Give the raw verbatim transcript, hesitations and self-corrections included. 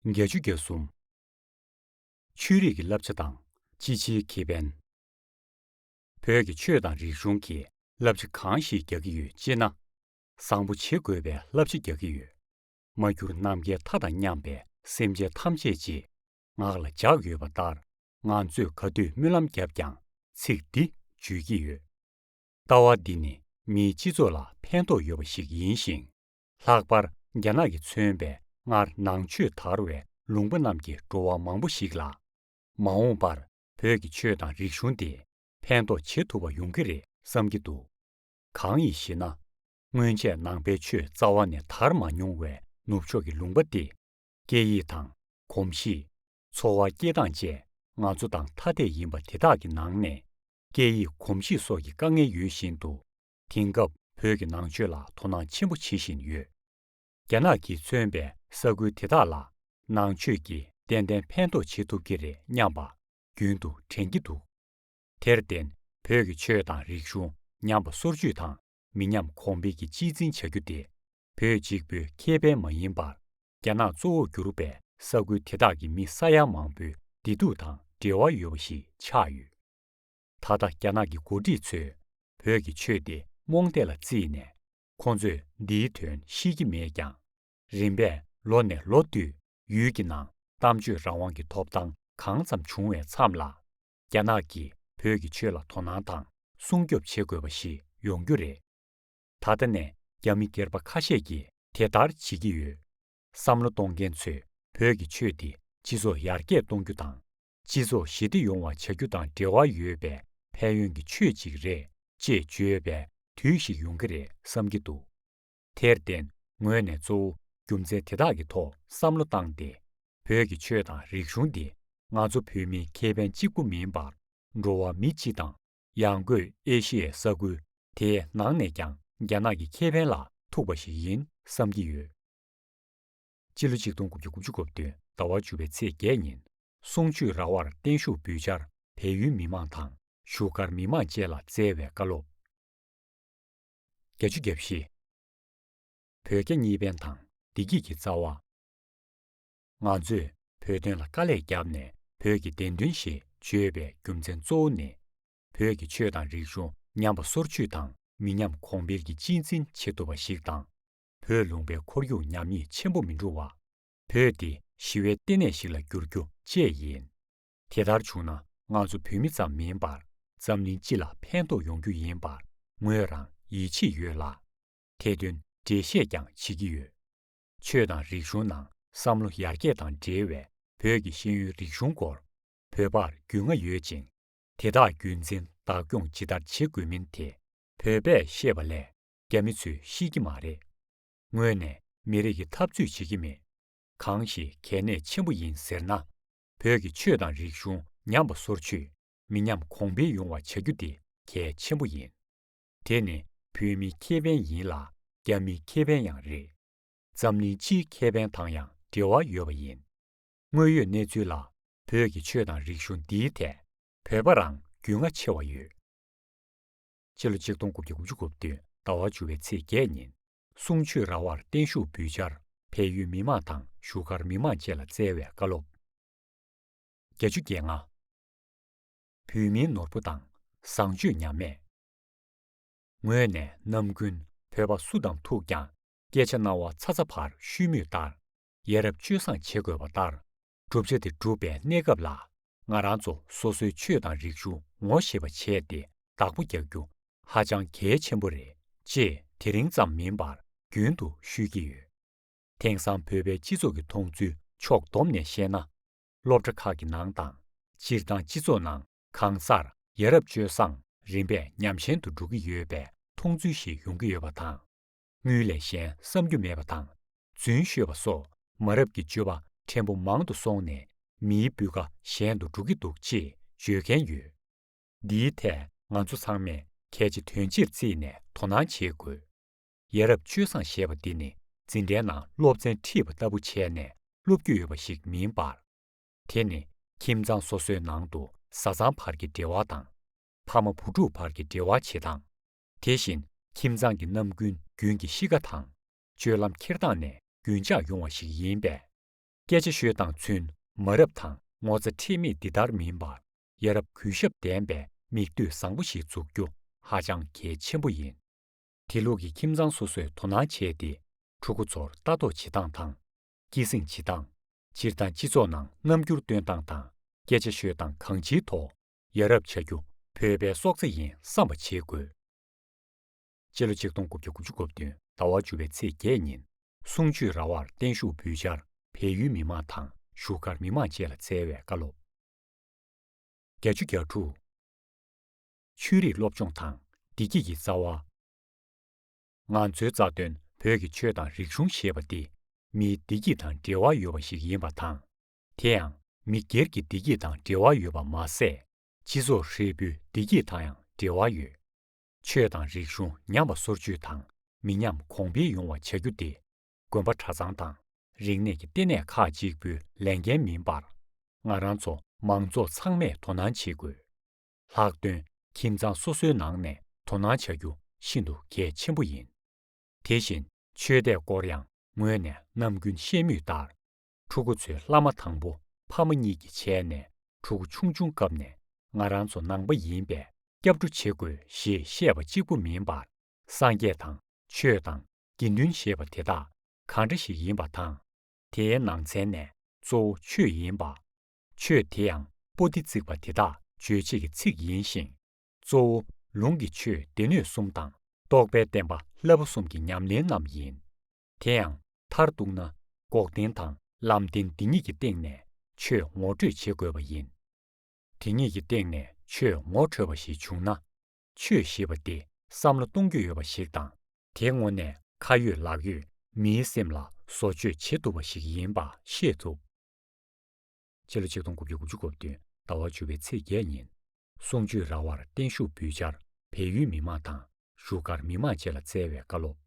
བརྒྱད་ཅུ་གྱ་གསུམ། ཆོས་རིག་གི་བསླབ་བྱ་དང་སྤྱི་ཕྱིའི་ཁེ་ཕན། བོད་ཀྱི་ཆོས་དང་རིག་གཞུང་གིས་བསླབ་བྱ་གང་ཞིག་རྒྱག་གི་ཡོད་ཅེ་ན། བཟང་པོ་བྱེད་དགོས་པའི་བསླབ་བྱ་རྒྱག་གི་ཡོད། མ་གྱུར་ནམ་མཁའི་མཐའ་དང་མཉམ་པའི་སེམས་ཅན་ཐམས་ཅད་ཀྱིས་ངག་ལ་འཇགས་ཡོད་པ་ལྟར། ང་ཚོས་ག་དུས་སྨོན་ལམ་བརྒྱབ་ཀྱང་ཚིག་འདི་བརྗོད་ཀྱི་ཡོད། ལྟ་བ་འདི་ནི་མིའི་སྤྱི་ཚོགས་ལ་ཕན་ཐོགས་ཡོད་པ་ཞིག་ཡིན་ཞིང་། ལྷག་པར་རྒྱ་ནག་གིས་མཚོན་པའི་སྔར་ནང་ཆོས་དར་བའི་ལུང་པ་རྣམས་ཀྱི་འགྲོ་བ་མང་པོ་ཞིག་ལ། མ་འོངས་པར་བོད་ཀྱི་ཆོས་དང་རིག་གཞུང་དེ་ཕན་ཐོགས་བྱེད་ཐུབ་པ་ཡོང་གི་རེད་བསམ་གྱི་འདུག། གང་ཡིན་ཞེ་ན། སྔོན་ཆད་ནང་པའི་ཆོས་རྩ་བ་ནས་དར་མ་མྱོང་བའི་ནུབ་ཕྱོགས་ཀྱི་ལུང་པ་དེ། སྐད་ཡིག་དང་། གོམས་གཤིས། འཚོ་བ་སྐྱེལ་སྟངས་བཅས་ང་ཚོ་དང་ཐ་དད་ཡིན་པ་དེ་དག་གི་ནང་ནས། སྐད་ཡིག་གོམས་གཤིས་སོགས་ཀྱི་དཀའ་ངལ་ཡོད་བཞིན་དུ། དེང་སྐབས་བོད་ཀྱི་ནང་ཆོས་ལ་དོ་སྣང་ཆེན་པོ་བྱེད་བཞིན་ཡོད། རྒྱ་ནག་གིས་མཚོན་པའི་ས་ཁུལ་དེ་དག་ལ། ནང་ཆོས་ཀྱིས་ཏན་ཏན་ཕན་ཐོགས་བྱེད་ཐུབ་ཀྱི་རེད་སྙམ་པ། རྒྱུན་དུ་དྲན་གྱི་འདུག། དེར་བརྟེན། བོད་ཀྱི་ཆོས་དང་རིག་གཞུང་ཉམས་པ་སོར་ཆུད་དང་། མི་ཉམས་གོང་འཕེལ་གྱི་གཅེས་འཛིན་བྱ་རྒྱུ་དེ། བོད་གཅིག་པུའི་ཁེ་ཕན་མ་ཡིན་པར། རྒྱ་ནག་གཙོ་བོར་གྱུར་པའི་ས་ཁུལ་དེ་དག་གི་མི་ས་ཡ་མང་པོའི་བདེ་སྡུག་དང་འབྲེལ་བ་ཡོད་པ་ཞིག་ཆགས་ཡོད། ད་ལྟ་རྒྱ་ནག་གི་འགོ་ཁྲིད་ཚོས་བོད་ཀྱི་ཆོས་དེ་རྨོངས་དད་ལ་བརྩིས་ནས། ཁོང་ཚོས་འདིའི་དོན་ཤེས་ཀྱི་མེད་ཀྱང་། རིམ་པས་ལོ་ནས་ལོ་བསྟུད་ཡུལ་གྱི་ནང་གཏམ་བརྗོད་རང་དབང་གི་ཐོབ་ཐང་གང་ཙམ་བྱུང་བའི་མཚམས་ལ། རྒྱ་ནག་གིས་བོད་ཀྱི་ཆོས་ལ་དོ་སྣང་དང་སྲུང་སྐྱོབ་བྱེད་དགོས་པ་ཞིག་ཡོང་རྒྱུ་རེད། ད་ལྟ་ནས་རྒྱ་མི་སྒེར་པ་ཁ་ཤས་ཀྱིས་དེ་ལྟར་བྱེད་ཀྱི་ཡོད། བསམ་བློ་གཏོང་མཁན་ཚོས་བོད་ཀྱི་ཆོས་འདི་སྤྱི་ཚོགས་ཡར་རྒྱས་གཏོང་རྒྱུ་དང་། སྤྱི་ཚོགས་ཞི་བདེ་ཡོང་བ་བྱ་རྒྱུ་དང་འབྲེལ་བ་ཡོད་པའི་ཕན་ཡོན་གྱི་ཆོས་ཅིག་རེད་ཅེས་བརྗོད་པའི་དུས་ཤིག་ཡོང་གི་རེད་བསམ་གྱི་འདུག། དེར་བརྟེན། ངོས་ནས་གཙོ་བོ་རྒྱུ་མཚན་དེ་དག་གི་ཐོག་བསམ་བློ་བཏང་སྟེ། བོད་ཀྱི་ཆོས་དང་རིག་གཞུང་འདི་ང་ཚོ་བོད་མིའི་ཁེ་ཕན་གཅིག་པུ་མིན་པར། འགྲོ་བ་མི་སྤྱི་དང་། ཡང་སྒོས་ཨེ་ཤི་ཡའི་ས་ཁུལ་དེའི་ནང་ནས་ཀྱང་རྒྱ་ནག་གི་ཁེ་ཕན་ལ་ཐུག་པ་ཞིག་ཡིན་བསམ་གྱི་ཡོད། སྤྱི་ལོ་ཆིག་སྟོང་དགུ་བརྒྱ་དགུ་བཅུ་གོ་བདུན་ཟླ་བ་བཅུ་པའི་ཚེས་བརྒྱད་ཉིན། གསུང་ཆོས་ར་བར་བརྟན་བཞུགས་འབུལ་འཆར་བལ་ཡུལ་མི་མང་དང་བཞུགས་སྒར་མི་མང་བཅས་ལ་བསྩལ་བའི་བཀའ་སློབ། བརྒྱད་ཅུ་གྱ་བཞི། བོད་རྒྱ་གཉིས་ཕན་དང་བདེ་སྐྱིད་ཀྱི་རྩ་བ། ང་ཚོས་བོད་དོན་ལ་དཀའ་ལས་བརྒྱབ་ནས་བོད་ཀྱི་བདེན་དོན་ཞེས་བརྗོད་པའི་རྒྱུ་མཚན་གཙོ་བོ་ནི། བོད་ཀྱི་ཆོས་དང་རིག་གཞུང་ཉམས་པ་སོར་ཆུད་དང་མི་ཉམས་གོང་འཕེལ་གྱི་གཅེས་འཛིན་བྱེད་ཐུབ་པ་ཞིག་དང་། བོད་ལུང་པའི་ཁོར་ཡུག་ཉམས་ཉེས་ཆེན་པོ་མི་འགྲོ་བ། བོད་འདི་ཞི་བའི་ལྟེ་གནས་ཤིག་ལ་འགྱུར་རྒྱུ་བཅས་ཡིན། དེ་ལྟར་བྱུང་ན་ང་ཚོ་བོད་མི་ཙམ་མིན་པར། འཛམ་གླིང་སྤྱི་ལ་ཕན་ཐོགས་ཡོང་རྒྱུ་ཡིན་པར་ངོས་རང་ཡིད་ཆེས་ཡོད་ལ། དེ་དོན་འགྲེལ་བཤད་ཀྱང་བྱེད་ཀྱི་ཡོད། ཆོས་དང་རིག་གཞུང་ནང་བསམ་བློ་ཡར་རྒྱས་དང་འབྲེལ་བའི་བོད་ཀྱི་ཤེས་ཡོན་རིག་གཞུང་སྐོར་བོད་པར་རྒྱུས་མངའ་ཡོད་ཅིང་། དེ་དག་རྒྱུན་འཛིན་བདག་སྐྱོང་ཇི་ལྟར་བྱེད་དགོས་མིན་དེ་བོད་པས་ཤེས་པ་ལས་རྒྱ་མི་ཚོས་ཤེས་ཀྱི་མ་རེད། ངོས་ནས་མི་རིགས་ཀྱི་འཐབ་རྩོད་བྱེད་ཀྱི་མེད། གང་ཞིག་གལ་གནད་ཆེན་པོ་ཡིན་ཟེར་ན། བོད་ཀྱི་ཆོས་དང་རིག་གཞུང་ཉམས་པ་སོར་ཆུད། མི་ཉམས་གོང་འཕེལ་ཡོང་བ་བྱ་རྒྱུ་དེ་གལ་ཆེན་པོ་ཡིན། དེ་ནི་བོད་མིའི་ཁེ་ཕན་ཡིན་ལ་རྒྱ་མིའི་ཁེ་ཕན་ཡང་རེད། འཛམ་གླིང་སྤྱིའི་ཁེ་ཕན་དང་ཡང་འབྲེལ་བ་ཡོད་པ་ཡིན། དངོས་ཡོད་གནས་ཚུལ་ལ་བོད་ཀྱི་ཆོས་དང་རིག་གཞུང་འདིའི་ཐད་བོད་པ་རང་རྒྱུས་མངའ་ཆེ་བ་ཡོད། ཕྱི་ལོ་ཆིག་སྟོང་དགུ་བརྒྱ་དགུ་བཅུ་གོ་བདུན་ཟླ་བ་བཅུ་པའི་ཚེས་བརྒྱད་ཉིན། གསུང་ཆོས་ར་བར་བརྟན་བཞུགས་འབུལ་འཆར་བལ་ཡུལ་མི་མང་དང་བཞུགས་སྒར་མི་མང་བཅས་ལ་བསྩལ་བའི་བཀའ་སློབ། བརྒྱད་ཅུ་གྱ་ལྔ། བོད་མིའི་ནོར་བུ་དང་བཟང་སྤྱོད་ཉམས་མེད། ངོས་ནས་ནམ་རྒྱུན་བོད་པ་སུ་དང་ཐུག་ཀྱང་སྐད་ཆ་རྣ་བ་ཚ་ཚ་བར་ཤོད་མུས་ལྟར། ཡ་རབས་སྤྱོད་བཟང་བྱེད་དགོས་པ་ལྟར། བསྒྲུབ་བྱ་དེ་སྒྲུབ་པའི་གནས་སྐབས་ལ། ང་རང་ཚོ་སོ་སོའི་ཆོས་དང་རིག་གཞུང་ངོ་ཤེས་པ་བྱས་ཏེ་བདག་པོ་རྒྱག་རྒྱུ་ཧ་ཅང་གལ་ཆེན་པོ་རེད་ཅེས་དེ་རིང་ཙམ་མིན་པར་རྒྱུན་དུ་ཤོད་ཀྱི་ཡོད། དེང་སང་བོད་པའི་སྤྱི་ཚོགས་ཀྱི་མཐོང་ཚུལ་ཕྱོགས་བསྡོམས་ནས་བཤད་ན། སློབ་གྲྭ་ཁག་གི་ནང་དང་། སྤྱིར་བཏང་སྤྱི་ཚོགས་ནང་གང་སར་ཡ་རབས་སྤྱོད་བཟང་རིམ་པས་ཉམས་ཞན་དུ་འགྲོ་གི་ཡོད་པའི་མཐོང་ཚུལ་ཞིག་ཡོང་གི་ཡོད་པ་དང་། དངུལ་ལས་གཞན་བསམ་རྒྱུ་མེད་པ་དང་། རྫུན་ཤོད་པ་སོགས་མ་རབས་ཀྱི་སྤྱོད་པ་ཕྲན་བུ་མང་དུ་སོང་ནས་མིའི་སྤུས་ཀ་ཞན་དུ་འགྲོ་གི་འདུག་ཅེས་བརྗོད་མཁན་ཡོད། འདིའི་ཐད་ང་ཚོ་ཚང་མས་གལ་ཆེ་དོན་ཆེར་བརྩིས་ནས་དོ་སྣང་བྱེད་དགོས། ཡ་རབས་སྤྱོད་བཟང་ཞེས་པ་འདི་ནི་འཛིན་གྲྭའི་ནང་སློབ་ཚན་ཁྲིད་པ་ལྟ་བུ་བྱས་ནས་སློབ་རྒྱུ་ཡོད་པ་ཞིག་མིན་པར། དེ་ནི་ཁྱིམ་ཚང་སོ་སོའི་ནང་དུ་བཟའ་ཚང་བར་གྱི་འབྲེལ་བ་དང་། ཕ་མ་བུ་ཕྲུག་བར་གྱི་འབྲེལ་བ་བྱེད་སྟངས། དེ་བཞིན་ཁྱིམ་ཚང་གི་རྣམ་ཀུན་རྒྱུན་གྱི་གཤིས་ཀ་དང་། སྤྱོད་ལམ་འཁྱེར་སྟངས་ནས་རྒྱུན་འཇགས་ཡོང་བ་ཞིག་ཡིན་པས། སྐད་ཆ་ཤོད་སྟངས་ཚུན་མ་རབས་དང་ངོ་ཚ་ཁྲེལ་མེད་འདི་ལྟར་མིན་པར། ཡ་རབས་གུས་ཞབས་ལྡན་པའི་མིག་ལྟོས་བཟང་པོ་ཞིག་འཛུགས་རྒྱུ་ཧ་ཅང་གལ་ཆེན་པོ་ཡིན། དེ་ལུགས་ཀྱི་ཁྱིམ་ཚང་སོ་སོས་དོ་སྣང་བྱས་ཏེ། ཕྲུ་གུ་ཚོར་ལྟ་རྟོག་བྱེད་སྟངས་དང་། སྐྱེད་སྲིང་བྱེད་སྟངས། སྤྱིར་བཏང་སྤྱི་ཚོགས་ནང་རྣམ་འགྱུར་སྟོན་སྟངས་དང་སྐད་ཆ་ཤོད་སྟངས་གང་ཅིའི་ཐོག་ཡ་རབས་བྱ་རྒྱུ་བོད་པའི་སྲོག་རྩ་ཡིན་བསམ་པ་བྱེད་དགོས། སྤྱི་ལོ་ཆིག་སྟོང་དགུ་བརྒྱ་དགུ་བཅུ་གོ་བདུན་ཟླ་བ་བཅུ་པའི་ཚེས་བརྒྱད་ཉིན། གསུང་ཆོས་ར་བར་བརྟན་བཞུགས་འབུལ་འཆར་བལ་ཡུལ་མི་མང་དང་བཞུགས་སྒར་མི་མང་བཅས་ལ་སྩལ་བའི་བཀའ་སློབ། བརྒྱད་ཅུ་གྱ་དྲུག་ཆོས་རིག་སློབ་སྦྱོང་དང་བདེ་སྐྱིད་ཀྱི་རྩ་བ། ང་ཚོའི་རྩ་དོན་བོད་ཀྱི་ཆོས་དང་རིག་གཞུང་ཞེས་པ་འདི་མིའི་བདེ་སྐྱིད་དང་འབྲེལ་བ་ཡོད་པ་ཞིག་ཡིན་པ་དང་། དེ་ཡང་མི་སྒེར་གྱི་བདེ་སྐྱིད་དང་འབྲེལ་བ་ཡོད་པ་མ་ཟད། སྤྱི་ཚོགས་ཧྲིལ་པོའི་བདེ་སྐྱིད་དང་ཡང་འབྲེལ་བ་ཡོད། ཆོས་དང་རིག་གཞུང་ཉམས་པ་སོར་ཆུད་དང་མི་ཉམས་གོང་འཕེལ་ཡོང་བ་བྱ་རྒྱུ་དེ། དགོན་པ་གྲྭ་ཚང་དང་རིག་གནས་ཀྱི་ལྟེ་གནས་ཁག་གཅིག་པུའི་ལས་འགན་མིན་པར། ང་རང་ཚོ་མང་ཚོགས་ཚང་མས་དོ་སྣང་བྱེད་དགོས། ལྷག་དོན་ཁྱིམ་ཚང་སོ་སོའི་ནང་ནས་དོ་སྣང་བྱ་རྒྱུ་ཤིན་ཏུ་གལ་ཆེན་པོ་ཡིན། དེ་བཞིན་ཆོས་དད་སྐོར་ཡང་ངོས་ནས་ནམ་རྒྱུན་བཤད་མུས་ལྟར། ཕྲུ་གུ་ཚོའི་བླ་མ་དང་པོ་ཕ་མ་གཉིས་ཀྱི་བྱས་ནས་ཕྲུ་གུ་ཆུང་ཆུང་སྐབས་ནས་ང་རང་ཚོ་ནང་པ་ཡིན་པས་སྐྱབས་འགྲོ་བྱེད་དགོས་ཞེས་བཤད་པ་གཅིག་པུ་མིན་པར། སངས་རྒྱས་དང་ཆོས་དང་དགེ་འདུན་ཞེས་པ་དེ་དག་གང་འདྲ་ཞིག་ཡིན་པ་དང་། དེའི་ནང་ཚན་ནས་གཙོ་བོ་ཆོས་ཡིན་པ། ཆོས་དེ་ཡང་པོ་ཏི་བརྩིགས་པ་དེ་དག་རྗོད་བྱེད་ཀྱི་ཚིག་ཡིན་ཞིང་། གཙོ་བོ་ལུང་གི་ཆོས་སྡེ་སྣོད་གསུམ་དང་རྟོགས་པའི་བསྟན་པ་བསླབ་པ་གསུམ་གྱི་ཉམས་ལེན་རྣམས་ཡིན། དེ་ཡང་མཐར་གཏུགས་ན་འགོག་བདེན་དང་ལམ་བདེན་འདི་གཉིས་ཀྱི་སྟེང་ནས་ཆོས་ངོ་སྤྲོད་བྱེད་དགོས་པ་ཡིན། དེ་གཉིས་ཀྱི་སྟེང་ནས་ཆོས་ངོ་འཕྲོད་པ་ཞིག་བྱུང་ན། ཆོས་ཞེས་པ་དེ་བསམ་བློ་གཏོང་རྒྱུ་ཡོད་པ་ཞིག་དང་། དེ་དངོས་གནས་ཁ་ཡོད་ལག་ཡོད་མིའི་སེམས་ལ་བཟོ་བཅོས་བྱེད་ཐུབ་པ་ཞིག་ཡིན་པ་ཤེས་ཐུབ། སྤྱི་ལོ་ཆིག་སྟོང་དགུ་བརྒྱ་དགུ་བཅུ་གོ་བདུན་ཟླ་བ་བཅུ་པའི་ཚེས་བརྒྱད་ཉིན། གསུང་ཆོས་ར་བར་བརྟན་བཞུགས་འབུལ་འཆར་བལ་ཡུལ་མི་མང་དང་བཞུགས་སྒར་མི་མང་བཅས་ལ་སྩལ་བའི་བཀའ་སློབ།